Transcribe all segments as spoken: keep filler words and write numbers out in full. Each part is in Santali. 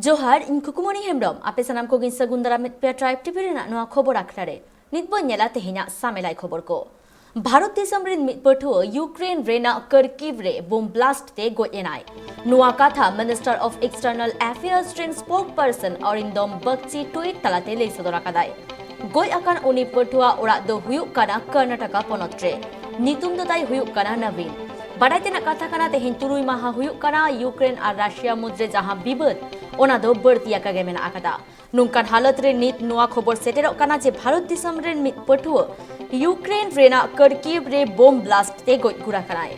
ᱡᱚᱦᱟᱨ, ᱤᱧ ᱠᱷᱩᱠᱩᱢᱚᱱᱤ ᱦᱮᱢᱵᱨᱚᱢ᱾ ᱟᱯᱮ ᱥᱟᱱᱟᱢ ᱠᱚᱜᱮᱧ ᱥᱟᱹᱜᱩᱱ ᱫᱟᱨᱟᱢᱮᱫ ᱯᱮᱭᱟ ᱴᱨᱟᱭᱤᱵᱽ ᱴᱤᱵᱷᱤ ᱨᱮᱱᱟᱜ ᱱᱚᱣᱟ ᱠᱷᱚᱵᱚᱨ ᱟᱠᱷᱲᱟ ᱨᱮ᱾ ᱱᱤᱛ ᱵᱚᱱ ᱧᱮᱞᱟ ᱛᱮᱦᱮᱧᱟᱜ ᱥᱟᱢᱮᱞᱟᱭ ᱠᱷᱚᱵᱚᱨ ᱠᱚ᱾ ᱵᱷᱟᱨᱚᱛ ᱫᱤᱥᱚᱢ ᱨᱮᱱ ᱢᱤᱫ ᱯᱟᱹᱴᱷᱩᱣᱟᱹ ᱭᱩᱠᱨᱮᱱ ᱨᱮᱱᱟᱜ ᱠᱟᱨᱠᱤᱵᱷ ᱨᱮ ᱵᱳᱢ ᱵᱞᱟᱥᱴ ᱛᱮ ᱜᱚᱡ ᱮᱱᱟᱭ᱾ ᱱᱚᱣᱟ ᱠᱟᱛᱷᱟ Minister of External Affairs ᱨᱮᱱ spokesperson ᱚᱨᱤᱱᱫᱚᱢ ᱵᱟᱜᱪᱤ ᱴᱩᱭᱤᱴ ᱛᱟᱞᱟᱛᱮ ᱞᱟᱹᱭ ᱥᱚᱫᱚᱨ ᱟᱠᱟᱫᱟᱭ᱾ ᱜᱚᱡ ᱟᱠᱟᱱ ᱩᱱᱤ ᱯᱟᱹᱴᱷᱩᱣᱟᱹ ᱚᱲᱟᱜ ᱫᱚ ᱦᱩᱭᱩᱜ ᱠᱟᱱᱟ ᱠᱚᱨᱱᱟᱴᱟᱠᱟ ᱯᱚᱱᱚᱛ ᱨᱮ᱾ ᱧᱩᱛᱩᱢ ᱫᱚ ᱛᱟᱭ ᱦᱩᱭᱩᱜ ᱠᱟᱱᱟ ᱱᱟᱵᱤᱱ᱾ ᱵᱟᱰᱟᱭ ᱛᱮᱱᱟᱜ ᱠᱟᱛᱷᱟ ᱠᱟᱱᱟ, ᱛᱮᱦᱮᱧ ᱛᱩᱨᱩᱭ ᱢᱟᱦᱟ ᱦᱩᱭᱩᱜ ᱠᱟᱱᱟ ᱭᱩᱠᱨᱮᱱ ᱟᱨ ᱨᱟᱥᱤᱭᱟ ᱢᱩᱫᱽᱨᱮ ᱡᱟᱦᱟᱸ ᱵᱤᱵᱟᱹᱫ, ᱚᱱᱟ ᱫᱚ ᱵᱟᱹᱲᱛᱤ ᱟᱠᱟ ᱜᱮ ᱢᱮᱱᱟᱜ ᱟᱠᱟᱫᱟ᱾ ᱱᱚᱝᱠᱟᱱ ᱦᱟᱞᱚᱛ ᱨᱮ ᱱᱤᱛ ᱱᱚᱣᱟ ᱠᱷᱚᱵᱚᱨ ᱥᱮᱴᱮᱨᱚᱜ ᱠᱟᱱᱟ ᱡᱮ ᱵᱷᱟᱨᱚᱛ ᱫᱤᱥᱚᱢ ᱨᱮᱱ ᱢᱤᱫ ᱯᱟᱹᱴᱷᱩᱣᱟᱹ ᱭᱩᱠᱨᱮᱱ ᱨᱮᱱᱟᱜ ᱠᱟᱨᱠᱤᱵᱷ ᱨᱮ ᱵᱳᱢ ᱵᱞᱟᱥᱴ ᱛᱮ ᱜᱚᱡ ᱜᱩᱨ ᱟᱠᱟᱱᱟᱭ᱾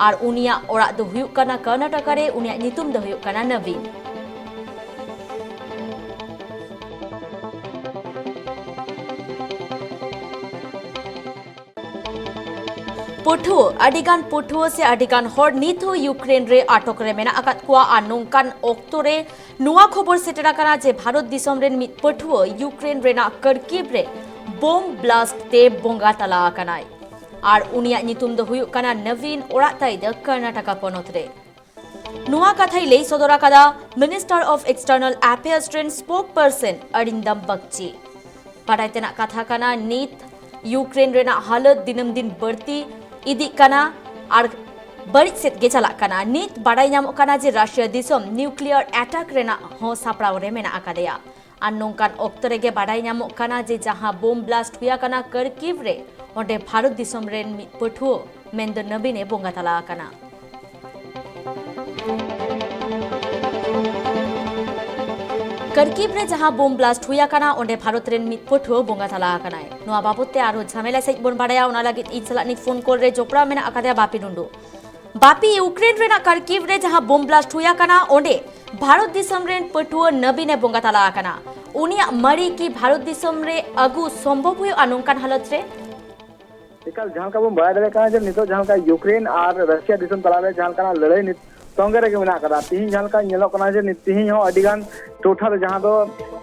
ᱟᱨ ᱩᱱᱤᱭᱟᱜ ᱚᱲᱟᱜ ᱫᱚ ᱦᱩᱭᱩᱜ ᱠᱟᱱᱟ ᱠᱚᱨᱱᱟᱴᱟᱠᱟ ᱨᱮ᱾ ᱩᱱᱤᱭᱟᱜ ᱧᱩᱛᱩᱢ ᱫᱚ ᱦᱩᱭᱩᱜ ᱠᱟᱱᱟ ᱱᱟᱵᱤᱱ᱾ ᱯᱟᱹᱴᱷᱩᱣᱟᱹ, ᱟᱹᱰᱤᱜᱟᱱ ᱯᱟᱹᱴᱷᱩᱣᱟᱹ ᱥᱮ ᱟᱹᱰᱤᱜᱟᱱ ᱦᱚᱲ ᱱᱤᱛ ᱦᱚᱸ ᱭᱩᱠᱨᱮᱱ ᱨᱮ ᱟᱴᱚᱠ ᱨᱮ ᱢᱮᱱᱟᱜ ᱟᱠᱟᱫ ᱠᱚᱣᱟ᱾ ᱟᱨ ᱱᱚᱝᱠᱟᱱ ᱚᱠᱛᱚ ᱨᱮ ᱱᱚᱣᱟ ᱠᱷᱚᱵᱚᱨ ᱥᱮᱴᱮᱨ ᱟᱠᱟᱱᱟ ᱡᱮ ᱵᱷᱟᱨᱚᱛ ᱫᱤᱥᱚᱢ ᱨᱮᱱ ᱢᱤᱫ ᱯᱟᱹᱴᱷᱩᱣᱟᱹ ᱭᱩᱠᱨᱮᱱ ᱨᱮᱱᱟᱜ ᱠᱟᱨᱠᱤᱵᱷ ᱨᱮ ᱵᱳᱢ ᱵᱞᱟᱥᱴ ᱛᱮ ᱵᱚᱸᱜᱟ ᱛᱟᱞᱟ ᱟᱠᱟᱱᱟᱭ᱾ ᱟᱨ ᱩᱱᱤᱭᱟᱜ ᱧᱩᱛᱩᱢ ᱫᱚ ᱦᱩᱭᱩᱜ ᱠᱟᱱᱟ ᱱᱟᱵᱤᱱ, ᱚᱲᱟᱜ ᱛᱟᱭ ᱫᱚ ᱠᱚᱨᱱᱟᱴᱟᱠᱟ ᱯᱚᱱᱚᱛ ᱨᱮ᱾ ᱱᱚᱣᱟ ᱠᱟᱛᱷᱟᱭ ᱞᱟᱹᱭ ᱥᱚᱫᱚᱨ ᱟᱠᱟᱫᱟ Minister of External Affairs ᱨᱮᱱ spokesperson ᱚᱨᱤᱱᱫᱚᱢ ᱵᱟᱜᱪᱤ᱾ ᱵᱟᱰᱟᱭ ᱛᱮᱱᱟᱜ ᱠᱟᱛᱷᱟ ᱠᱟᱱᱟ, ᱱᱤᱛ ᱭᱩᱠᱨᱮᱱ ᱨᱮᱱᱟᱜ ᱦᱟᱞᱚᱛ ᱫᱤᱱᱟᱹᱢ ᱫᱤᱱ ᱵᱟᱹᱲᱛᱤ ᱤᱫᱤᱜ ᱠᱟᱱᱟ ᱟᱨ ᱵᱟᱹᱲᱤᱡ ᱥᱮᱫ ᱜᱮ ᱪᱟᱞᱟᱜ ᱠᱟᱱᱟ᱾ ᱱᱤᱛ ᱵᱟᱰᱟᱭ ᱧᱟᱢᱚᱜ ᱠᱟᱱᱟ ᱡᱮ ᱨᱟᱥᱤᱭᱟ ᱫᱤᱥᱚᱢ ᱱᱤᱭᱩᱠᱞᱤᱭᱟᱨ ᱮᱴᱟᱠ ᱨᱮᱱᱟᱜ ᱦᱚᱸ ᱥᱟᱯᱲᱟᱣ ᱨᱮ ᱢᱮᱱᱟᱜ ᱟᱠᱟᱫᱮᱭᱟ᱾ ᱟᱨ ᱱᱚᱝᱠᱟᱱ ᱚᱠᱛᱚ ᱨᱮᱜᱮ ᱵᱟᱰᱟᱭ ᱧᱟᱢᱚᱜ ᱠᱟᱱᱟ ᱡᱮ ᱡᱟᱦᱟᱸ ᱵᱳᱢ ᱵᱞᱟᱥᱴ ᱦᱩᱭ ᱟᱠᱟᱱᱟ ᱠᱟᱨᱠᱤᱵᱷ ᱨᱮ, ᱚᱸᱰᱮ ᱵᱷᱟᱨᱚᱛ ᱫᱤᱥᱚᱢ ᱨᱮᱱ ᱢᱤᱫ ᱯᱟᱹᱴᱷᱩᱣᱟᱹ ᱢᱮᱱᱫᱚ ᱱᱟᱵᱤᱱ ᱮ ᱵᱚᱸᱜᱟ ᱛᱟᱞᱟ ᱟᱠᱟᱱᱟ᱾ ᱠᱟᱨᱠᱤᱵᱷ ᱨᱮ ᱡᱟᱦᱟᱸ ᱵᱳᱢ ᱵᱞᱟᱥᱴ ᱦᱩᱭ ᱟᱠᱟᱱᱟ, ᱚᱸᱰᱮ ᱵᱷᱟᱨᱚᱛ ᱨᱮᱱ ᱢᱤᱫ ᱯᱟᱹᱴᱷᱩᱣᱟᱹ ᱵᱚᱸᱜᱟ ᱛᱟᱞᱟ ᱟᱠᱟᱱᱟᱭ᱾ ᱱᱚᱣᱟ ᱵᱟᱵᱚᱛ ᱛᱮ ᱟᱨᱦᱚᱸ ᱡᱷᱟᱢᱮᱞᱟ ᱥᱟᱺᱦᱤᱡ ᱵᱚᱱ ᱵᱟᱲᱟᱭᱟ, ᱚᱱᱟ ᱞᱟᱹᱜᱤᱫ ᱤᱧ ᱥᱟᱞᱟᱜ ᱱᱤᱛ ᱯᱷᱳᱱ ᱠᱚᱞ ᱨᱮ ᱡᱚᱯᱲᱟᱣ ᱢᱮᱱᱟᱜ ᱟᱠᱟᱫᱮᱭᱟ ᱵᱟᱯᱤ ᱴᱩᱰᱩ᱾ ᱵᱟᱯᱤ, ᱭᱩᱠᱨᱮᱱ ᱨᱮᱱᱟᱜ ᱠᱟᱨᱠᱤᱵᱷ ᱨᱮ ᱡᱟᱦᱟᱸ ᱵᱳᱢ ᱵᱞᱟᱥᱴ ᱦᱩᱭ ᱟᱠᱟᱱᱟ, ᱚᱸᱰᱮ ᱵᱷᱟᱨᱚᱛ ᱫᱤᱥᱚᱢ ᱨᱮᱱ ᱯᱟᱹᱴᱷᱩᱣᱟᱹ ᱱᱟᱵᱤᱱ ᱮ ᱵᱚᱸᱜᱟ ᱛᱟᱞᱟ ᱟᱠᱟᱱᱟ᱾ ᱩᱱᱤᱭᱟᱜ ᱢᱟᱹᱨᱤ ᱠᱤ ᱵᱷᱟᱨᱚᱛ ᱫᱤᱥᱚᱢ ᱨᱮ ᱟᱹᱜᱩ ᱥᱚᱢᱵᱷᱚᱵ ᱦᱩᱭᱩᱜᱼᱟ ᱱᱚᱝᱠᱟᱱ ᱦᱟᱞᱚᱛ ᱨᱮ? ᱮᱠᱟᱞ, ᱡᱟᱦᱟᱸ ᱞᱮᱠᱟ ᱵᱚᱱ ᱵᱟᱲᱟᱭ ᱫᱟᱲᱮᱭᱟᱜ ᱠᱟᱱᱟ ᱡᱮ ᱱᱤᱛᱚᱜ ᱡᱟᱦᱟᱸ ᱞᱮᱠᱟ ᱭᱩᱠᱨᱮᱱ ᱟᱨ ᱨᱟᱥᱤᱭᱟ ᱫᱤᱥᱚᱢ ᱛᱟᱞᱟᱨᱮ ᱡᱟᱦᱟᱸ ᱞᱮᱠᱟᱱᱟᱜ ᱞᱟᱹᱲᱦᱟᱹᱭ ᱱᱤᱛ ᱛᱚᱸᱜᱮ ᱨᱮᱜᱮ ᱢᱮᱱᱟᱜ ᱟᱠᱟᱫᱟ᱾ ᱛᱤᱦᱤᱧ ᱡᱟᱦᱟᱸ ᱞᱮᱠᱟ ᱧᱮᱞᱚᱜ ᱠᱟᱱᱟ ᱡᱮ ᱱᱤᱛ, ᱛᱤᱦᱤᱧ ᱦᱚᱸ ᱟᱹᱰᱤ ᱜᱟᱱ ᱴᱚᱴᱷᱟ ᱨᱮ, ᱡᱟᱦᱟᱸ ᱫᱚ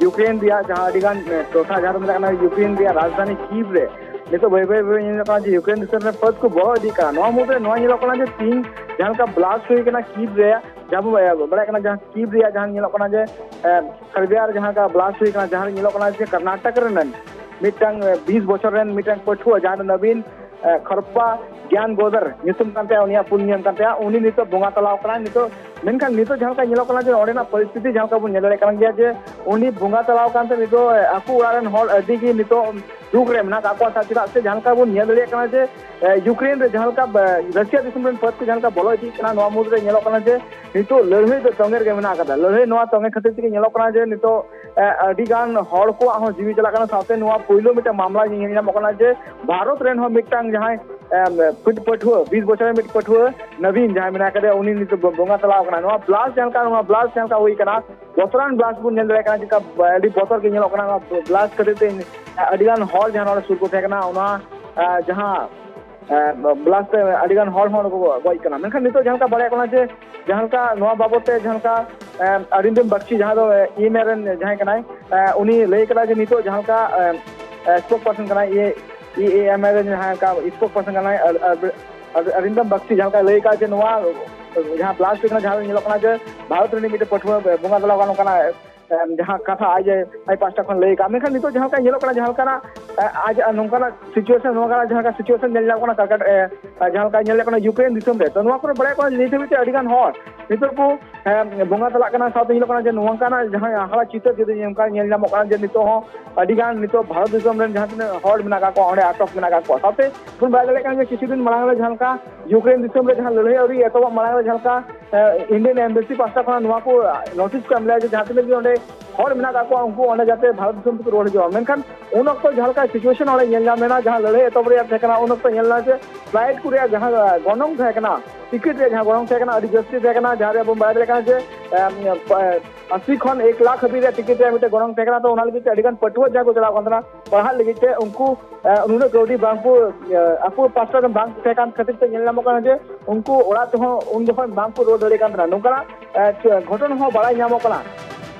ᱭᱩᱠᱨᱮᱱ ᱨᱮᱭᱟᱜ ᱡᱟᱦᱟᱸ ᱟᱹᱰᱤ ᱜᱟᱱ, ᱮ, ᱴᱚᱴᱷᱟ ᱡᱟᱦᱟᱸ ᱫᱚ ᱢᱮᱛᱟᱜ ᱠᱟᱱᱟ ᱭᱩᱠᱨᱮᱱ ᱨᱮᱭᱟᱜ ᱨᱟᱡᱽᱫᱷᱟᱱᱤ ᱠᱤᱵᱷ ᱨᱮ, ᱱᱤᱛᱚᱜ ᱵᱟᱹᱭ ᱵᱟᱹᱭ ᱵᱟᱹᱭ ᱧᱮᱞᱚᱜ ᱠᱟᱱᱟ ᱡᱮ ᱭᱩᱠᱨᱮᱱ ᱫᱤᱥᱚᱢ ᱨᱮ ᱯᱷᱟᱹᱫ ᱠᱚ ᱵᱚᱞᱚ ᱤᱫᱤᱜ ᱠᱟᱱᱟ᱾ ᱱᱚᱣᱟ ᱢᱩᱫᱽᱨᱮ ᱱᱚᱣᱟ ᱧᱮᱞᱚᱜ ᱠᱟᱱᱟ ᱡᱮ ᱛᱤᱦᱤᱧ ᱡᱟᱦᱟᱸ ᱞᱮᱠᱟ ᱵᱞᱟᱥᱴ ᱦᱩᱭ ᱠᱟᱱᱟ ᱠᱤᱵᱷ ᱨᱮ, ᱡᱟᱦᱟᱸ ᱵᱚ ᱵᱟᱲᱟᱭ ᱠᱟᱱᱟ, ᱡᱟᱦᱟᱸ ᱠᱤᱯ ᱨᱮᱭᱟᱜ ᱡᱟᱦᱟᱸ ᱧᱮᱞᱚᱜ ᱠᱟᱱᱟ ᱡᱮ ᱥᱟᱨᱵᱤᱭᱟ ᱨᱮ ᱡᱟᱦᱟᱸ ᱞᱮᱠᱟ ᱵᱞᱟᱥᱴ ᱦᱩᱭ ᱠᱟᱱᱟ, ᱡᱟᱦᱟᱸ ᱨᱮ ᱧᱮᱞᱚᱜ ᱠᱟᱱᱟ ᱡᱮ ᱠᱚᱨᱱᱟᱴᱚᱠ ᱨᱮᱱ ᱢᱤᱫᱴᱟᱝ ᱵᱤᱥ ᱵᱚᱪᱷᱚᱨ ᱨᱮᱱ ᱢᱤᱫᱴᱟᱝ ᱯᱟᱹᱴᱷᱩᱣᱟᱹ, ᱡᱟᱦᱟᱸ ᱫᱚ ᱱᱚᱵᱤᱱ ᱠᱷᱚᱨᱯᱟ ᱜᱮᱭᱟᱱ ᱜᱳᱫᱟᱨ ᱧᱩᱛᱩᱢ ᱠᱟᱱ ᱛᱟᱭᱟ, ᱩᱱᱤᱭᱟᱜ ᱯᱩᱞ ᱧᱩᱛᱩᱢ ᱠᱟᱱ ᱛᱟᱭᱟ, ᱩᱱᱤ ᱱᱤᱛᱚᱜ ᱵᱚᱸᱜᱟ ᱛᱟᱞᱟᱣ ᱠᱟᱱᱟᱭ᱾ ᱱᱤᱛᱚᱜ ᱢᱮᱱᱠᱷᱟᱱ ᱱᱤᱛᱚᱜ ᱡᱟᱦᱟᱸ ᱞᱮᱠᱟ ᱧᱮᱞᱚᱜ ᱠᱟᱱᱟ ᱡᱮ ᱚᱸᱰᱮᱱᱟᱜ ᱯᱚᱨᱤᱥᱛᱷᱤᱛᱤ ᱡᱟᱦᱟᱸ ᱞᱮᱠᱟ ᱵᱚᱱ ᱧᱮᱞ ᱫᱟᱲᱮᱭᱟᱜ ᱠᱟᱱ ᱜᱮᱭᱟ ᱡᱮ ᱩᱱᱤ ᱵᱚᱸᱜᱟ ᱛᱟᱞᱟᱣ ᱠᱟᱱᱛᱮ ᱱᱤᱛᱚᱜ ᱟᱠᱚ ᱚᱲᱟᱜ ᱨᱮᱱ ᱦᱚᱲ ᱟᱹᱰᱤ ᱜᱮ ᱱᱤᱛᱚᱜ ᱫᱩᱠ ᱨᱮ ᱢᱮᱱᱟᱜ ᱟᱠᱟᱫ ᱠᱚᱣᱟ᱾ ᱪᱮᱫᱟᱜ ᱥᱮ ᱡᱟᱦᱟᱸ ᱞᱮᱠᱟ ᱵᱚᱱ ᱧᱮᱞ ᱫᱟᱲᱮᱭᱟᱜ ᱠᱟᱱᱟ ᱡᱮ ᱤᱭᱩᱠᱨᱮᱱ ᱨᱮ ᱡᱟᱦᱟᱸ ᱞᱮᱠᱟ ᱨᱟᱥᱤᱭᱟ ᱫᱤᱥᱚᱢ ᱨᱮᱱ ᱯᱷᱟᱹᱫ ᱠᱚ ᱡᱟᱦᱟᱸ ᱞᱮᱠᱟ ᱵᱚᱞᱚ ᱤᱫᱤᱜ ᱠᱟᱱᱟ, ᱱᱚᱣᱟ ᱢᱩᱫᱽᱨᱮ ᱧᱮᱞᱚᱜ ᱠᱟᱱᱟ ᱡᱮ ᱱᱤᱛᱚᱜ ᱞᱟᱹᱲᱦᱟᱹᱭ ᱫᱚ ᱛᱚᱸᱜᱮ ᱨᱮᱜᱮ ᱢᱮᱱᱟᱜ ᱟᱠᱟᱫᱟ᱾ ᱞᱟᱹᱲᱦᱟᱹᱭ ᱱᱚᱣᱟ ᱛᱚᱸᱜᱮ ᱠᱷᱟᱹᱛᱤᱨ ᱛᱮᱜᱮ ᱧᱮᱞᱚᱜ ᱠᱟᱱᱟ ᱡᱮ ᱱᱤᱛᱚᱜ ᱟᱹᱰᱤ ᱜᱟᱱ ᱦᱚᱲ ᱠᱚᱣᱟᱜ ᱦᱚᱸ ᱡᱤᱣᱤ ᱪᱟᱞᱟᱜ ᱠᱟᱱᱟ᱾ ᱥᱟᱶᱛᱮ ᱱᱚᱣᱟ ᱯᱳᱭᱞᱳ ᱢᱤᱫᱴᱟᱝ ᱢᱟᱢᱞᱟ ᱧᱮᱞ ᱧᱟᱢᱚᱜ ᱠᱟᱱᱟ ᱡᱮ ᱵᱷᱟᱨᱚᱛ ᱨᱮᱱ ᱦᱚᱸ ᱢᱤᱫᱴᱟᱝ ᱡᱟᱦᱟᱸᱭ ᱯᱟᱹᱴᱷᱩᱣᱟᱹ, ᱵᱤᱥ ᱵᱚᱪᱷᱚᱨ ᱨᱮᱱ ᱢᱤᱫ ᱯᱟᱹᱴᱷᱩᱣᱟᱹ ᱱᱚᱵᱤᱱ ᱡᱟᱦᱟᱸᱭ ᱢᱮᱱᱟᱭ ᱠᱟᱫᱮᱭᱟ, ᱩᱱᱤ ᱱᱤᱛᱚᱜ ᱵᱚᱸᱜᱟ ᱛᱟᱞᱟᱣ ᱠᱟᱱᱟ᱾ ᱱᱚᱣᱟ ᱵᱞᱟᱥᱴ ᱡᱟᱦᱟᱸ ᱞᱮᱠᱟ, ᱱᱚᱣᱟ ᱵᱞᱟᱥᱴ ᱡᱟᱦᱟᱸ ᱞᱮᱠᱟ ᱦᱩᱭ ᱠᱟᱱᱟ, ᱵᱚᱛᱚᱨᱟᱱ ᱵᱞᱟᱥᱴ ᱵᱚᱱ ᱧᱮᱞ ᱫᱟᱲᱮᱭᱟᱜ ᱠᱟᱱᱟ, ᱪᱮᱠᱟ ᱟᱹᱰᱤ ᱵᱚᱛᱚᱨ ᱜᱮ ᱧᱮᱞᱚᱜ ᱠᱟᱱᱟ᱾ ᱱᱚᱣᱟ ᱵᱞᱟᱥᱴ ᱠᱷᱟᱹᱛᱤᱨ ᱛᱮ ᱟᱹᱰᱤ ᱜᱟᱱ ᱦᱚᱲ ᱡᱟᱦᱟᱸ ᱱᱚᱰᱮ ᱥᱩᱨ ᱠᱚ ᱛᱟᱦᱮᱸ ᱠᱟᱱᱟ, ᱚᱱᱟ ᱡᱟᱦᱟᱸ ᱵᱞᱟᱥᱴ ᱛᱮ ᱟᱹᱰᱤ ᱜᱟᱱ ᱦᱚᱲ ᱦᱚᱸ ᱠᱚ ᱜᱚᱡ ᱠᱟᱱᱟ᱾ ᱢᱮᱱᱠᱷᱟᱱ ᱱᱤᱛᱚᱜ ᱡᱟᱦᱟᱸ ᱞᱮᱠᱟ ᱵᱟᱲᱟᱭᱚᱜ ᱠᱟᱱᱟ ᱡᱮ ᱡᱟᱦᱟᱸ ᱞᱮᱠᱟ ᱱᱚᱣᱟ ᱵᱟᱵᱚᱫ ᱛᱮ ᱡᱟᱦᱟᱸ ᱞᱮᱠᱟ ᱟᱨᱤᱱᱫᱚᱢ ᱵᱟᱜᱪᱤ, ᱡᱟᱦᱟᱸ ᱫᱚ ᱤ ᱮᱢ ᱮ ᱨᱮᱱ ᱡᱟᱦᱟᱸᱭ ᱠᱟᱱᱟᱭ, ᱩᱱᱤ ᱞᱟᱹᱭ ᱠᱟᱫᱟ ᱡᱮ ᱱᱤᱛᱚᱜ ᱡᱟᱦᱟᱸ ᱞᱮᱠᱟ ᱥᱯᱳᱠ ᱯᱟᱨᱥᱚᱱ ᱠᱟᱱᱟᱭ, ᱤ ᱮ ᱮᱢ ᱮ ᱨᱮᱱ ᱡᱟᱦᱟᱸ ᱞᱮᱠᱟ ᱥᱯᱳᱠ ᱯᱟᱨᱥᱚᱱ ᱠᱟᱱᱟᱭ ᱟᱨᱤᱱᱫᱚᱢ ᱵᱟᱜᱪᱤ, ᱡᱟᱦᱟᱸ ᱞᱮᱠᱟᱭ ᱞᱟᱹᱭ ᱠᱟᱫᱟ ᱡᱮ ᱱᱚᱣᱟ ᱡᱟᱦᱟᱸ ᱵᱞᱟᱥᱴ ᱦᱩᱭ ᱠᱟᱱᱟ, ᱡᱟᱦᱟᱸ ᱨᱮ ᱧᱮᱞᱚᱜ ᱠᱟᱱᱟ ᱡᱮ ᱵᱷᱟᱨᱚᱛ ᱨᱤᱱᱤᱡ ᱢᱤᱫᱴᱮᱱ ᱯᱟᱹᱴᱷᱩᱣᱟᱹ ᱵᱚᱸᱜᱟ ᱛᱟᱞᱟ ᱠᱟᱱᱟ, ᱱᱚᱝᱠᱟᱱᱟᱜ ᱡᱟᱦᱟᱸ ᱠᱟᱛᱷᱟ ᱟᱡ ᱟᱡ ᱯᱟᱥᱴᱟ ᱠᱷᱚᱱ ᱞᱟᱹᱭ ᱠᱟᱜᱼᱟ᱾ ᱢᱮᱱᱠᱷᱟᱱ ᱱᱤᱛᱚᱜ ᱡᱟᱦᱟᱸ ᱞᱮᱠᱟ ᱧᱮᱞᱚᱜ ᱠᱟᱱᱟ, ᱡᱟᱦᱟᱸ ᱞᱮᱠᱟᱱᱟᱜ ᱟᱡ ᱱᱚᱝᱠᱟᱱᱟᱜ ᱥᱤᱪᱩᱭᱮᱥᱚᱱ, ᱱᱚᱝᱠᱟᱱᱟᱜ ᱡᱟᱦᱟᱸ ᱞᱮᱠᱟ ᱥᱤᱪᱩᱭᱮᱥᱚᱱ ᱧᱮᱞ ᱧᱟᱢᱚᱜ ᱠᱟᱱᱟ ᱠᱟᱠᱟᱴ ᱡᱟᱦᱟᱸ ᱞᱮᱠᱟ ᱧᱮᱞ ᱧᱟᱢᱚᱜ ᱠᱟᱱᱟ ᱭᱩᱠᱨᱮᱱ ᱫᱤᱥᱚᱢ ᱨᱮ, ᱛᱚ ᱱᱚᱣᱟ ᱠᱚᱨᱮ ᱵᱟᱲᱟᱭ ᱠᱟᱱᱟ ᱱᱤᱛ ᱦᱟᱹᱵᱤᱡ ᱛᱮ ᱟᱹᱰᱤ ᱜᱟᱱ ᱦᱚᱲ ᱱᱤᱛᱚᱜ ᱠᱚ ᱵᱚᱸᱜᱟ ᱛᱟᱞᱟᱜ ᱠᱟᱱᱟ᱾ ᱥᱟᱶᱛᱮ ᱧᱮᱞᱚᱜ ᱠᱟᱱᱟ ᱡᱮ ᱱᱚᱝᱠᱟᱱᱟᱜ ᱡᱟᱦᱟᱸ ᱦᱟᱦᱟᱲᱟ ᱪᱤᱛᱟᱹᱨ ᱡᱩᱫᱤ ᱱᱚᱝᱠᱟ ᱧᱮᱞ ᱧᱟᱢᱚᱜ ᱠᱟᱱᱟ ᱡᱮ ᱱᱤᱛᱚᱜ ᱦᱚᱸ ᱟᱹᱰᱤ ᱜᱟᱱ ᱱᱤᱛᱚᱜ ᱵᱷᱟᱨᱚᱛ ᱫᱤᱥᱚᱢ ᱨᱮᱱ ᱡᱟᱦᱟᱸ ᱛᱤᱱᱟᱹᱜ ᱦᱚᱲ ᱢᱮᱱᱟᱜ ᱟᱠᱟᱫ ᱠᱚᱣᱟ ᱚᱸᱰᱮ ᱟᱴᱚᱠ ᱢᱮᱱᱟᱜ ᱟᱠᱟᱫ ᱠᱚᱣᱟ᱾ ᱥᱟᱶᱛᱮ ᱵᱚᱱ ᱵᱟᱲᱟᱭ ᱫᱟᱲᱮᱭᱟᱜ ᱠᱟᱱᱟ ᱡᱮ ᱠᱤᱪᱷᱩ ᱫᱤᱱ ᱢᱟᱲᱟᱝ ᱨᱮ ᱡᱟᱦᱟᱸ ᱞᱮᱠᱟ ᱭᱩᱠᱨᱮᱱ ᱫᱤᱥᱚᱢ ᱨᱮ ᱡᱟᱦᱟᱸ ᱞᱟᱹᱲᱦᱟᱹᱭ ᱟᱹᱣᱨᱤ ᱮᱛᱚᱦᱚᱵ ᱢᱟᱲᱟᱝ ᱨᱮ ᱡᱟᱦᱟᱸ ᱞᱮᱠᱟ ᱤᱱᱰᱤᱭᱟᱱ ᱮᱢᱵᱮᱥᱤ ᱯᱟᱥᱴᱟ ᱠᱷᱚᱱᱟᱜ ᱱᱚᱣᱟ ᱠᱚ ᱱᱳᱴᱤᱥ ᱠᱚ ᱮᱢ ᱞᱮᱫᱟ ᱡᱮ ᱡᱟᱦᱟᱸ ᱛᱤᱱᱟᱹᱜ ᱜᱮ ᱚᱸᱰᱮ ᱦᱚᱲ ᱢᱮᱱᱟᱜ ᱟᱠᱟᱫ ᱠᱚᱣᱟ ᱩᱱᱠᱩ ᱚᱸᱰᱮ ᱡᱟᱛᱮ ᱵᱷᱟᱨᱚᱛ ᱫᱤᱥᱚᱢ ᱛᱮᱠᱚ ᱨᱩᱣᱟᱹᱲ ᱦᱤᱡᱩᱜᱼᱟ᱾ ᱢᱮᱱᱠᱷᱟᱱ ᱩᱱ ᱚᱠᱛᱚ ᱡᱟᱦᱟᱸ ᱞᱮᱠᱟ ᱥᱤᱪᱩᱭᱮᱥᱚᱱ ᱚᱸᱰᱮ ᱧᱮᱞ ᱧᱟᱢ ᱞᱮᱱᱟ, ᱡᱟᱦᱟᱸ ᱞᱟᱹᱲᱦᱟᱹᱭ ᱮᱛᱚᱦᱚᱵ ᱨᱮᱭᱟᱜ ᱛᱟᱦᱮᱸ ᱠᱟᱱᱟ, ᱩᱱ ᱚᱠᱛᱚ ᱧᱮᱞ ᱞᱮᱱᱟ ᱡᱮ ᱯᱷᱞᱟᱭᱤᱴ ᱠᱚ ᱨᱮᱭᱟᱜ ᱡᱟᱦᱟᱸ ᱜᱚᱱᱚᱝ ᱛᱟᱦᱮᱸ ᱠᱟᱱᱟ, ᱴᱤᱠᱤᱴ ᱨᱮᱭᱟᱜ ᱡᱟᱦᱟᱸ ᱜᱚᱱᱚᱝ ᱛᱟᱦᱮᱸ ᱠᱟᱱᱟ, ᱟᱹᱰᱤ ᱡᱟᱹᱥᱛᱤ ᱛᱟᱦᱮᱸ ᱠᱟᱱᱟ, ᱡᱟᱦᱟᱸ ᱨᱮ ᱟᱵᱚ ᱵᱟᱲᱟᱭ ᱫᱟᱲᱮᱭᱟᱜ ᱠᱟᱱᱟ ᱡᱮ ᱮᱢ, ᱯᱟ-, ᱟᱥᱤ ᱠᱷᱚᱱ ᱮᱠ ᱞᱟᱠᱷ ᱦᱟᱹᱵᱤᱡ ᱨᱮᱭᱟᱜ ᱴᱤᱠᱤᱴ ᱨᱮᱭᱟᱜ ᱢᱤᱫᱴᱮᱱ ᱜᱚᱱᱚᱝ ᱛᱟᱦᱮᱸ ᱠᱟᱱᱟ᱾ ᱛᱚ ᱚᱱᱟ ᱞᱟᱹᱜᱤᱫ ᱛᱮ ᱟᱹᱰᱤ ᱜᱟᱱ ᱯᱟᱹᱴᱷᱩᱣᱟᱹ ᱡᱟᱦᱟᱸ ᱠᱚ ᱪᱟᱞᱟᱣ ᱠᱟᱱ ᱛᱟᱦᱮᱱᱟ ᱯᱟᱲᱦᱟᱜ ᱞᱟᱹᱜᱤᱫ ᱛᱮ, ᱩᱱᱠᱩ ᱮ, ᱩᱱᱟᱹᱜ ᱠᱟᱹᱣᱰᱤ ᱵᱟᱝ ᱠᱚ, ᱮ, ᱟᱠᱚ ᱯᱟᱥᱴᱟ ᱨᱮ ᱵᱟᱝ ᱛᱟᱦᱮᱸ ᱠᱟᱱ ᱠᱷᱟᱹᱛᱤᱨ ᱛᱮ ᱧᱮᱞ ᱧᱟᱢᱚᱜ ᱠᱟᱱᱟ ᱡᱮ ᱩᱱᱠᱩ ᱚᱲᱟᱜ ᱛᱮᱦᱚᱸ ᱩᱱ ᱡᱚᱠᱷᱚᱱ ᱵᱟᱝ ᱠᱚ ᱨᱩᱣᱟᱹᱲ ᱫᱟᱲᱮ ᱠᱟᱱ ᱛᱟᱦᱮᱱᱟ᱾ ᱱᱚᱝᱠᱟᱱᱟᱜ, ᱮ, ᱜᱷᱚᱴᱚᱱ ᱦᱚᱸ ᱵᱟᱲᱟᱭ ᱧᱟᱢᱚᱜ ᱠᱟᱱᱟ᱾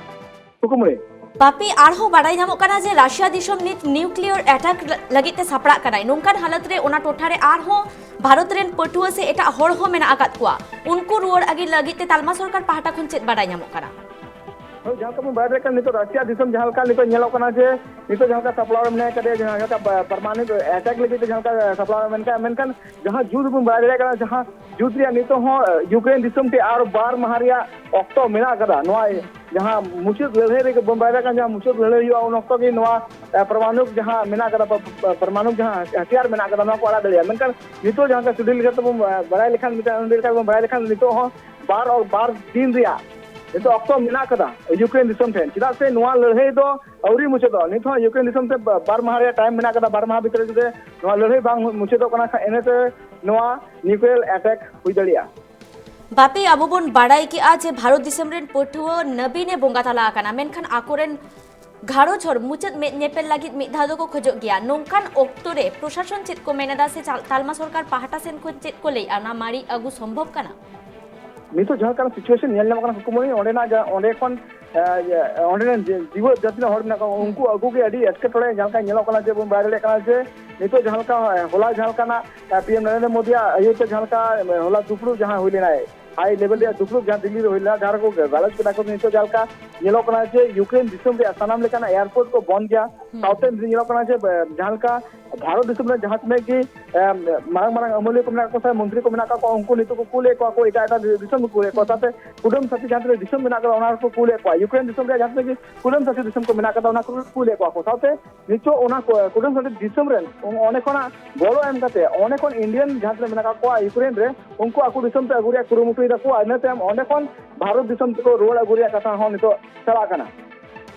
ᱠᱩᱠᱢᱩᱲᱤ᱾ ᱵᱟᱯᱤ, ᱟᱨᱦᱚᱸ ᱵᱟᱰᱟᱭ ᱧᱟᱢᱚᱜ ᱠᱟᱱᱟ ᱡᱮ ᱨᱟᱥᱤᱭᱟ ᱫᱤᱥᱚᱢ ᱱᱤᱛ ᱱᱤᱭᱩᱠᱞᱤᱭᱟᱨ ᱮᱴᱟᱠ ᱞᱟᱹᱜᱤᱫ ᱛᱮ ᱥᱟᱯᱲᱟᱜ ᱠᱟᱱᱟᱭ᱾ ᱱᱚᱝᱠᱟᱱ ᱦᱟᱞᱚᱛ ᱨᱮ ᱚᱱᱟ ᱴᱚᱴᱷᱟ ᱨᱮ ᱟᱨᱦᱚᱸ ᱵᱷᱟᱨᱚᱛ ᱨᱮᱱ ᱯᱟᱹᱴᱷᱩᱣᱟᱹ ᱥᱮ ᱮᱴᱟᱜ ᱦᱚᱲ ᱦᱚᱸ ᱢᱮᱱᱟᱜ ᱟᱠᱟᱫ ᱠᱚᱣᱟ, ᱩᱱᱠᱩ ᱨᱩᱣᱟᱹᱲ ᱟᱹᱜᱩ ᱞᱟᱹᱜᱤᱫ ᱛᱮ ᱛᱟᱞᱢᱟ ᱥᱚᱨᱠᱟᱨ ᱯᱟᱦᱴᱟ ᱠᱷᱚᱱ ᱪᱮᱫ ᱵᱟᱰᱟᱭ ᱧᱟᱢᱚᱜ ᱠᱟᱱᱟ? ᱦᱳᱭ, ᱡᱟᱦᱟᱸ ᱞᱮᱠᱟ ᱵᱚᱱ ᱵᱟᱲᱟᱭ ᱫᱟᱲᱮᱭᱟᱜ ᱠᱟᱱᱟ, ᱱᱤᱛᱚᱜ ᱨᱟᱥᱤᱭᱟ ᱫᱤᱥᱚᱢ ᱡᱟᱦᱟᱸ ᱞᱮᱠᱟ ᱱᱤᱛᱚᱜ ᱧᱮᱞᱚᱜ ᱠᱟᱱᱟ ᱡᱮ ᱱᱤᱛᱚᱜ ᱡᱟᱦᱟᱸ ᱞᱮᱠᱟ ᱥᱟᱯᱲᱟᱣ ᱨᱮ ᱢᱮᱱᱟᱭ ᱠᱟᱫᱮᱭᱟ, ᱡᱟᱦᱟᱸ ᱞᱮᱠᱟ ᱯᱟ-, ᱯᱟᱨᱢᱟᱱᱩ ᱮᱴᱮᱠ ᱞᱟᱹᱜᱤᱫ ᱛᱮ ᱡᱟᱦᱟᱸ ᱞᱮᱠᱟ ᱥᱟᱯᱲᱟᱣ ᱨᱮ ᱢᱮᱱᱠᱷᱟᱱ, ᱢᱮᱱᱠᱷᱟᱱ ᱡᱟᱦᱟᱸ ᱡᱩᱛ ᱵᱚᱱ ᱵᱟᱲᱟᱭ ᱫᱟᱲᱮᱭᱟᱜ ᱠᱟᱱᱟ, ᱡᱟᱦᱟᱸ ᱡᱩᱛ ᱨᱮᱭᱟᱜ ᱱᱤᱛᱚᱜ ᱦᱚᱸ, ᱟᱸ, ᱤᱭᱩᱠᱨᱮᱱ ᱫᱤᱥᱚᱢ ᱴᱷᱮᱱ ᱟᱨ ᱵᱟᱨ ᱢᱟᱦᱟ ᱨᱮᱭᱟᱜ ᱚᱠᱛᱚ ᱢᱮᱱᱟᱜ ᱟᱠᱟᱫᱟ᱾ ᱱᱚᱣᱟ ᱡᱟᱦᱟᱸ ᱢᱩᱪᱟᱹᱫ ᱞᱟᱹᱲᱦᱟᱹᱭ ᱨᱮᱜᱮ ᱵᱚᱱ ᱵᱟᱲᱟᱭ ᱫᱟᱲᱮᱭᱟᱜ ᱠᱟᱱᱟ, ᱡᱟᱦᱟᱸ ᱢᱩᱪᱟᱹᱫ ᱞᱟᱹᱲᱦᱟᱹᱭ ᱦᱩᱭᱩᱜᱼᱟ, ᱩᱱ ᱚᱠᱛᱚ ᱜᱮ ᱱᱚᱣᱟ, ᱟᱸ, ᱯᱟᱨᱢᱟᱱᱩ ᱡᱟᱦᱟᱸ ᱢᱮᱱᱟᱜ ᱟᱠᱟᱫᱟ, ᱯᱟ-, ᱯᱟ-, ᱯᱟᱨᱢᱟᱱᱩ ᱡᱟᱦᱟᱸ ᱦᱟᱛᱤᱭᱟᱨ ᱢᱮᱱᱟᱜ ᱟᱠᱟᱫᱟ, ᱱᱚᱣᱟ ᱠᱚ ᱟᱲᱟᱜ ᱫᱟᱲᱮᱭᱟᱜᱼᱟ᱾ ᱢᱮᱱᱠᱷᱟᱱ ᱱᱤᱛᱚᱜ ᱡᱟᱦᱟᱸ ᱞᱮᱠᱟ ᱥᱤᱰᱤᱭᱩᱞ ᱞᱮᱠᱟᱛᱮ ᱵᱚᱱ ᱵᱟᱲᱟᱭ ᱞᱮᱠᱷᱟᱱ, ᱢᱤᱫᱴᱟᱝ ᱞᱮᱠᱟ ᱵᱚᱱ ᱵᱟᱲᱟᱭ ᱞᱮᱠᱷᱟᱱ, ᱱᱤᱛᱚᱜ ᱦᱚᱸ ᱵᱟᱨ, ᱵᱟᱨ ᱫᱤᱱ ᱨᱮᱭᱟᱜ ᱱᱤᱛᱚᱜ ᱚᱠᱛᱚ ᱢᱮᱱᱟᱜ ᱟᱠᱟᱫᱟ ᱤᱭᱩᱠᱨᱮᱱ ᱫᱤᱥᱚᱢ ᱴᱷᱮᱱ, ᱪᱮᱫᱟᱜ ᱥᱮ ᱱᱚᱣᱟ ᱞᱟᱹᱲᱦᱟᱹᱭ ᱫᱚ ᱟᱹᱣᱨᱤ ᱢᱩᱪᱟᱹᱫᱚᱜᱼᱟ᱾ ᱱᱤᱛ ᱦᱚᱸ ᱤᱭᱩᱠᱨᱮᱱ ᱫᱤᱥᱚᱢ ᱛᱮ ᱵᱟ-, ᱵᱟᱨ ᱢᱟᱦᱟ ᱨᱮᱭᱟᱜ ᱴᱟᱭᱤᱢ ᱢᱮᱱᱟᱜ ᱟᱠᱟᱫᱟ, ᱵᱟᱨ ᱢᱟᱦᱟ ᱵᱷᱤᱛᱨᱤ ᱨᱮ ᱡᱩᱫᱤ ᱱᱚᱣᱟ ᱞᱟᱹᱲᱦᱟᱹᱭ ᱵᱟᱝ ᱢᱩᱪᱟᱹᱫᱚᱜ ᱠᱟᱱᱟ ᱠᱷᱟᱱ, ᱤᱱᱟᱹᱛᱮ ᱱᱚᱣᱟ ᱱᱤᱭᱩᱠᱞᱤᱭᱟᱨ ᱮᱴᱮᱠ ᱦᱩᱭ ᱫᱟᱲᱮᱭᱟᱜᱼᱟ᱾ ᱵᱟᱯᱤ, ᱟᱵᱚ ᱵᱚᱱ ᱵᱟᱲᱟᱭ ᱠᱮᱜᱼᱟ ᱡᱮ ᱵᱷᱟᱨᱚᱛ ᱫᱤᱥᱚᱢ ᱨᱮᱱ ᱯᱟᱹᱴᱷᱩᱣᱟᱹ ᱱᱟᱵᱤᱱ ᱮ ᱵᱚᱸᱜᱟ ᱛᱟᱞᱟ ᱟᱠᱟᱱᱟ, ᱢᱮᱱᱠᱷᱟᱱ ᱟᱠᱚᱨᱮᱱ ᱜᱷᱟᱨᱚᱸᱡᱽ ᱦᱚᱲ ᱢᱩᱪᱟᱹᱫ ᱢᱮᱫ ᱧᱮᱯᱮᱞ ᱞᱟᱹᱜᱤᱫ ᱢᱤᱫ ᱫᱷᱟᱣ ᱫᱚᱠᱚ ᱠᱷᱚᱡᱚᱜ ᱜᱮᱭᱟ᱾ ᱱᱚᱝᱠᱟᱱ ᱚᱠᱛᱚ ᱨᱮ ᱯᱨᱚᱥᱟᱥᱚᱱ ᱪᱮᱫ ᱠᱚ ᱢᱮᱱ ᱮᱫᱟ ᱥᱮ ᱪᱟᱞ-, ᱛᱟᱞᱢᱟ ᱥᱚᱨᱠᱟᱨ ᱯᱟᱦᱴᱟ ᱥᱮᱱ ᱠᱷᱚᱱ ᱪᱮᱫ ᱠᱚ ᱞᱟᱹᱭᱮᱫᱼᱟ, ᱚᱱᱟ ᱢᱟᱹᱲᱤ ᱟᱹᱜᱩ ᱥᱚᱢᱵᱷᱚᱵ ᱠᱟᱱᱟ? ᱱᱤᱛᱚᱜ ᱡᱟᱦᱟᱸ ᱞᱮᱠᱟᱱ ᱥᱤᱪᱩᱭᱮᱥᱚᱱ ᱧᱮᱞ ᱧᱟᱢᱚᱜ ᱠᱟᱱᱟ ᱠᱩᱠᱢᱩᱱᱤ, ᱚᱸᱰᱮᱱᱟᱜ ᱡᱟ-, ᱚᱸᱰᱮ ᱠᱷᱚᱱ, ᱮ, ᱤᱭᱟᱹ, ᱚᱸᱰᱮ ᱨᱮᱱ ᱡᱮ-, ᱡᱤᱣᱮᱫ ᱡᱟᱹᱛᱤ ᱨᱮᱱ ᱦᱚᱲ ᱢᱮᱱᱟᱜ ᱠᱚᱣᱟ, ᱦᱩᱸ᱾ ᱩᱱᱠᱩ ᱟᱹᱜᱩ ᱜᱮ ᱟᱹᱰᱤ ᱮᱴᱠᱮᱴᱚᱬᱮ ᱡᱟᱦᱟᱸ ᱞᱮᱠᱟ ᱧᱮᱞᱚᱜ ᱠᱟᱱᱟ ᱡᱮ ᱵᱚᱱ ᱵᱟᱲᱟᱭ ᱫᱟᱲᱮᱭᱟᱜ ᱠᱟᱱᱟ ᱡᱮ ᱱᱤᱛᱚᱜ ᱡᱟᱦᱟᱸ ᱞᱮᱠᱟ, ᱮ, ᱦᱚᱞᱟ ᱡᱟᱦᱟᱸ ᱞᱮᱠᱟᱱᱟᱜ, ᱮ, ᱯᱤ ᱮᱢ ᱱᱚᱨᱮᱱᱫᱨᱚ ᱢᱳᱫᱤᱭᱟᱜ ᱟᱹᱭᱩᱨ ᱛᱮ ᱡᱟᱦᱟᱸ ᱞᱮᱠᱟ, ᱮ, ᱦᱚᱞᱟ ᱫᱩᱯᱲᱩᱵ ᱡᱟᱦᱟᱸ ᱦᱩᱭ ᱞᱮᱱᱟ, ᱦᱟᱭ ᱞᱮᱵᱮᱞ ᱨᱮᱭᱟᱜ ᱫᱩᱯᱲᱩᱵ ᱡᱟᱦᱟᱸ ᱫᱤᱞᱞᱤ ᱨᱮ ᱦᱩᱭ ᱞᱮᱱᱟ, ᱡᱟᱦᱟᱸ ᱨᱮᱠᱚ ᱜᱟᱞᱚᱪ ᱠᱮᱫᱟ ᱠᱚ, ᱱᱤᱛᱚᱜ ᱡᱟᱦᱟᱸ ᱞᱮᱠᱟ ᱧᱮᱞᱚᱜ ᱠᱟᱱᱟ ᱡᱮ ᱭᱩᱠᱨᱮᱱ ᱫᱤᱥᱚᱢ ᱨᱮᱭᱟᱜ ᱥᱟᱱᱟᱢ ᱞᱮᱠᱟᱱᱟᱜ ᱮᱭᱟᱨᱯᱳᱨᱴ ᱠᱚ ᱵᱚᱱᱫ ᱜᱮᱭᱟ᱾ ᱦᱩᱸ᱾ ᱥᱟᱶᱛᱮ ᱧᱮᱞᱚᱜ ᱠᱟᱱᱟ ᱡᱮ, ᱮ, ᱡᱟᱦᱟᱸ ᱞᱮᱠᱟ ᱵᱷᱟᱨᱚᱛ ᱫᱤᱥᱚᱢ ᱨᱮ ᱡᱟᱦᱟᱸ ᱛᱤᱱᱟᱹᱜ ᱜᱮ, ᱮ, ᱢᱟᱨᱟᱝ ᱢᱟᱨᱟᱝ ᱟᱹᱢᱟᱹᱞᱤᱭᱟᱹ ᱠᱚ ᱢᱮᱱᱟᱜ ᱠᱚᱣᱟ ᱥᱮ ᱢᱚᱱᱛᱨᱤ ᱠᱚ ᱢᱮᱱᱟᱜ ᱠᱟᱜ ᱠᱚᱣᱟ, ᱩᱱᱠᱩ ᱱᱤᱛᱚᱜ ᱠᱚ ᱠᱩᱞᱮᱫ ᱠᱚᱣᱟ ᱠᱚ ᱮᱴᱟᱜ ᱮᱴᱟᱜ ᱫᱤᱥᱚᱢ ᱠᱚ ᱠᱩᱞᱮᱫ ᱠᱚᱣᱟ᱾ ᱦᱩᱸ᱾ ᱥᱟᱶᱛᱮ ᱠᱩᱰᱟᱹᱢ ᱥᱟᱹᱛᱤ ᱡᱟᱦᱟᱸ ᱛᱤᱱᱟᱹᱜ ᱫᱤᱥᱚᱢ ᱢᱮᱱᱟᱜ ᱠᱟᱫᱟ, ᱚᱱᱟ ᱨᱮᱠᱚ ᱠᱩᱞᱮᱫ ᱠᱚᱣᱟ᱾ ᱭᱩᱠᱨᱮᱱ ᱫᱤᱥᱚᱢ ᱨᱮᱭᱟᱜ ᱡᱟᱦᱟᱸ ᱛᱤᱱᱟᱹᱜ ᱜᱮ ᱠᱩᱰᱟᱹᱢ ᱥᱟᱹᱛᱤ ᱫᱤᱥᱚᱢ ᱠᱚ ᱢᱮᱱᱟᱜ ᱠᱟᱫᱟ, ᱚᱱᱟ ᱠᱚᱨᱮ ᱠᱩᱞᱮᱫ ᱠᱚᱣᱟ ᱠᱚ᱾ ᱥᱟᱶᱛᱮ ᱱᱤᱛᱚᱜ ᱚᱱᱟ ᱠᱚ, ᱠᱩᱰᱟᱹᱢ ᱥᱟᱹᱛᱤ ᱫᱤᱥᱚᱢ ᱨᱮᱱ ᱚ-, ᱚᱸᱰᱮ ᱠᱷᱚᱱᱟᱜ ᱜᱚᱲᱚ ᱮᱢ ᱠᱟᱛᱮ, ᱚᱸᱰᱮ ᱠᱷᱚᱱ ᱤᱱᱰᱤᱭᱟᱱ ᱡᱟᱦᱟᱸ ᱛᱤᱱᱟᱹᱜ ᱢᱮᱱᱟᱜ ᱠᱟᱜ ᱠᱚᱣᱟ ᱭᱩᱠᱨᱮᱱ ᱨᱮ, ᱩᱱᱠᱩ ᱟᱠᱚ ᱫᱤᱥᱚᱢ ᱛᱮ ᱟᱹᱜᱩ ᱨᱮᱭᱟᱜ ᱠᱩᱨᱩᱢᱩᱴᱩᱭ ᱫᱟᱠᱚ, ᱟᱨ ᱤᱱᱟᱹ ᱛᱟᱭᱚᱢ ᱚᱸᱰᱮ ᱠᱷᱚᱱ ᱵᱷᱟᱨᱚᱛ ᱫᱤᱥᱚᱢ ᱛᱮᱠᱚ ᱨᱩᱣᱟᱹᱲ ᱟᱹᱜᱩ ᱨᱮᱭᱟᱜ ᱠᱟᱛᱷᱟ ᱦᱚᱸ ᱱᱤᱛᱚᱜ ᱪᱟᱞᱟᱜ ᱠᱟᱱᱟ᱾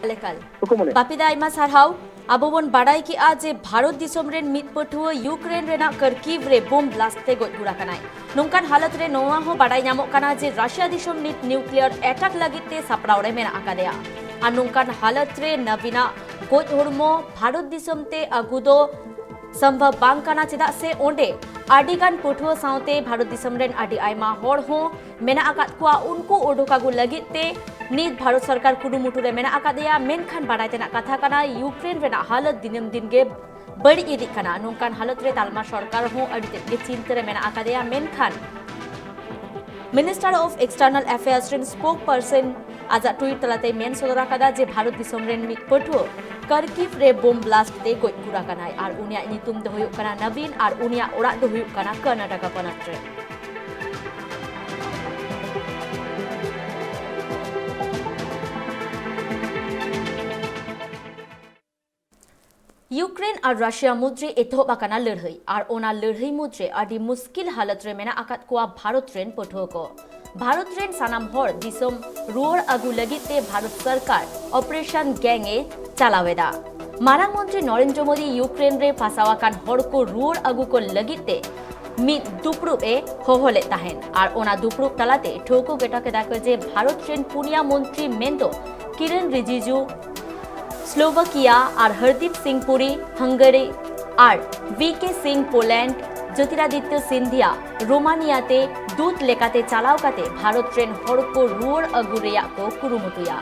ᱮᱠᱟᱞ᱾ ᱦᱩᱠᱩᱢᱩᱱᱤ᱾ ᱵᱟᱯᱤ ᱫᱟ, ᱟᱭᱢᱟ ᱥᱟᱨᱦᱟᱣ᱾ ᱟᱵᱚ ᱵᱚᱱ ᱵᱟᱰᱟᱭ ᱠᱮᱜᱼᱟ ᱡᱮ ᱵᱷᱟᱨᱚᱛ ᱫᱤᱥᱚᱢ ᱨᱮᱱ ᱢᱤᱫ ᱯᱟᱹᱴᱷᱩᱣᱟᱹ ᱭᱩᱠᱨᱮᱱ ᱨᱮᱱᱟᱜ ᱠᱟᱨᱠᱤᱵᱷ ᱨᱮ ᱵᱳᱢ ᱵᱞᱟᱥᱴ ᱛᱮ ᱜᱚᱡ ᱜᱩᱨ ᱟᱠᱟᱱᱟᱭ᱾ ᱱᱚᱝᱠᱟᱱ ᱦᱟᱞᱚᱛ ᱨᱮ ᱱᱚᱣᱟ ᱦᱚᱸ ᱵᱟᱰᱟᱭ ᱧᱟᱢᱚᱜ ᱠᱟᱱᱟ ᱡᱮ ᱨᱟᱥᱤᱭᱟ ᱫᱤᱥᱚᱢ ᱱᱤᱛ ᱱᱤᱭᱩᱠᱞᱤᱭᱟᱨ ᱮᱴᱟᱠ ᱞᱟᱹᱜᱤᱫ ᱛᱮ ᱥᱟᱯᱲᱟᱣ ᱨᱮ ᱢᱮᱱᱟᱜ ᱟᱠᱟᱫᱮᱭᱟ᱾ ᱟᱨ ᱱᱚᱝᱠᱟᱱ ᱦᱟᱞᱚᱛ ᱨᱮ ᱱᱟᱵᱤᱱᱟᱜ ᱜᱚᱡ ᱦᱚᱲᱢᱚ ᱵᱷᱟᱨᱚᱛ ᱫᱤᱥᱚᱢ ᱛᱮ ᱟᱹᱜᱩ ᱫᱚ ᱥᱚᱢᱵᱷᱚᱵ ᱵᱟᱝ ᱠᱟᱱᱟ, ᱪᱮᱫᱟᱜ ᱥᱮ ᱚᱸᱰᱮ ᱟᱹᱰᱤ ᱜᱟᱱ ᱯᱟᱹᱴᱷᱩᱣᱟᱹ ᱥᱟᱶᱛᱮ ᱵᱷᱟᱨᱚᱛ ᱫᱤᱥᱚᱢ ᱨᱮᱱ ᱟᱹᱰᱤ ᱟᱭᱢᱟ ᱦᱚᱲ ᱦᱚᱸ ᱢᱮᱱᱟᱜ ᱟᱠᱟᱫ ᱠᱚᱣᱟ᱾ ᱩᱱᱠᱩ ᱩᱰᱩᱠ ᱟᱹᱜᱩ ᱞᱟᱹᱜᱤᱫ ᱛᱮ ᱱᱤᱛ ᱵᱷᱟᱨᱚᱛ ᱥᱚᱨᱠᱟᱨ ᱠᱩᱨᱩᱢᱩᱴᱩ ᱨᱮ ᱢᱮᱱᱟᱜ ᱟᱠᱟᱫᱮᱭᱟ, ᱢᱮᱱᱠᱷᱟᱱ ᱵᱟᱰᱟᱭ ᱛᱮᱱᱟᱜ ᱠᱟᱛᱷᱟ ᱠᱟᱱᱟ, ᱤᱭᱩᱠᱨᱮᱱ ᱨᱮᱱᱟᱜ ᱦᱟᱞᱚᱛ ᱫᱤᱱᱟᱹᱢ ᱫᱤᱱ ᱜᱮ ᱵᱟᱹᱲᱤᱡ ᱤᱫᱤᱜ ᱠᱟᱱᱟ᱾ ᱱᱚᱝᱠᱟᱱ ᱦᱟᱞᱚᱛ ᱨᱮ ᱛᱟᱞᱢᱟ ᱥᱚᱨᱠᱟᱨ ᱦᱚᱸ ᱟᱹᱰᱤ ᱛᱮᱫ ᱜᱮ ᱪᱤᱱᱛᱟᱹ ᱨᱮ ᱢᱮᱱᱟᱜ ᱟᱠᱟᱫᱮᱭᱟ, ᱢᱮᱱᱠᱷᱟᱱ Minister of External Affairs ᱨᱮᱱ spokesperson ᱟᱡᱟᱜ ᱴᱩᱭᱤᱴ ᱛᱟᱞᱟᱛᱮ ᱢᱮᱱ ᱥᱚᱫᱚᱨ ᱟᱠᱟᱫᱟ ᱡᱮ ᱵᱷᱟᱨᱚᱛ ᱫᱤᱥᱚᱢ ᱨᱮᱱ ᱢᱤᱫ ᱯᱟᱹᱴᱷᱩᱣᱟᱹ ᱠᱟᱨᱠᱤᱯ ᱨᱮ bomb blast ᱛᱮ ᱜᱚᱡ ᱜᱩᱨ ᱟᱠᱟᱱᱟᱭ ᱟᱨ ᱩᱱᱤᱭᱟᱜ ᱧᱩᱛᱩᱢ ᱫᱚ ᱦᱩᱭᱩᱜ ᱠᱟᱱᱟ ᱱᱟᱵᱤᱱ ᱟᱨ ᱩᱱᱤᱭᱟᱜ ᱚᱲᱟᱜ ᱫᱚ ᱦᱩᱭᱩᱜ ᱠᱟᱱᱟ ᱠᱚᱨᱱᱟᱴᱟᱠᱟ ᱯᱚᱱᱚᱛ ᱨᱮ᱾ ᱤᱭᱩᱠᱨᱮᱱ ᱟᱨ ᱨᱟᱥᱤᱭᱟ ᱢᱩᱫᱽᱨᱮ ᱮᱛᱚᱦᱚᱵ ᱟᱠᱟᱱᱟ ᱞᱟᱹᱲᱦᱟᱹᱭ ᱟᱨ ᱚᱱᱟ ᱞᱟᱹᱲᱦᱟᱹᱭ ᱢᱩᱫᱽᱨᱮ ᱟᱹᱰᱤ ᱢᱩᱥᱠᱤᱞ ᱦᱟᱞᱚᱛ ᱨᱮ ᱢᱮᱱᱟᱜ ᱟᱠᱟᱫ ᱠᱚᱣᱟ ᱵᱷᱟᱨᱚᱛ ᱨᱮᱱ ᱯᱟᱹᱴᱷᱩᱣᱟᱹ ᱠᱚ᱾ ᱵᱷᱟᱨᱚᱛ ᱨᱮᱱ ᱥᱟᱱᱟᱢ ᱦᱚᱲ ᱫᱤᱥᱚᱢ ᱨᱩᱣᱟᱹᱲ ᱟᱹᱜᱩ ᱞᱟᱹᱜᱤᱫ ᱛᱮ ᱵᱷᱟᱨᱚᱛ ᱥᱚᱨᱠᱟᱨ operation gang ᱮ ᱪᱟᱞᱟᱣ ᱮᱫᱟ᱾ ᱢᱟᱨᱟᱝ ᱢᱚᱱᱛᱨᱤ ᱱᱚᱨᱮᱱᱫᱨᱚ ᱢᱳᱫᱤ ᱤᱭᱩᱠᱨᱮᱱ ᱨᱮ ᱯᱷᱟᱸᱥᱟᱣ ᱟᱠᱟᱱ ᱦᱚᱲ ᱠᱚ ᱨᱩᱣᱟᱹᱲ ᱟᱹᱜᱩ ᱠᱚ ᱞᱟᱹᱜᱤᱫ ᱛᱮ ᱢᱤᱫ ᱫᱩᱯᱲᱩᱵ ᱮ ᱦᱚᱦᱚ ᱞᱮᱫ ᱛᱟᱦᱮᱸᱱ ᱟᱨ ᱚᱱᱟ ᱫᱩᱯᱲᱩᱵ ᱛᱟᱞᱟᱛᱮ ᱴᱷᱟᱹᱣᱠᱟᱹ ᱜᱚᱴᱟ ᱠᱮᱫᱟ ᱠᱚ ᱡᱮ ᱵᱷᱟᱨᱚᱛ ᱨᱮᱱ ᱯᱩᱱᱭᱟ ᱢᱚᱱᱛᱨᱤ ᱢᱮᱱᱫᱚ ᱠᱤᱨᱮᱱ ᱨᱤᱡᱤᱡᱩ ᱥᱞᱳᱵᱟᱠᱤᱭᱟ ᱟᱨ ᱦᱚᱨᱫᱤᱯ ᱥᱤᱝ ᱯᱩᱨᱤ ᱦᱟᱝᱜᱟᱨᱤ ᱟᱨ ᱵᱷᱤ ᱠᱮ ᱥᱤᱝ ᱯᱳᱞᱮᱱᱰ, ᱡᱳᱛᱤᱨᱟᱫᱤᱛᱭᱚ ᱥᱤᱱᱫᱷᱤᱭᱟ ᱨᱳᱢᱟᱱᱤᱭᱟ ᱛᱮ ᱫᱩᱛ ᱞᱮᱠᱟᱛᱮ ᱪᱟᱞᱟᱣ ᱠᱟᱛᱮ ᱵᱷᱟᱨᱚᱛ ᱨᱮᱱ ᱦᱚᱲ ᱠᱚ ᱨᱩᱣᱟᱹᱲ ᱟᱹᱜᱩ ᱨᱮᱭᱟᱜ ᱠᱚ ᱠᱩᱨᱩᱢᱩᱴᱩᱭᱟ᱾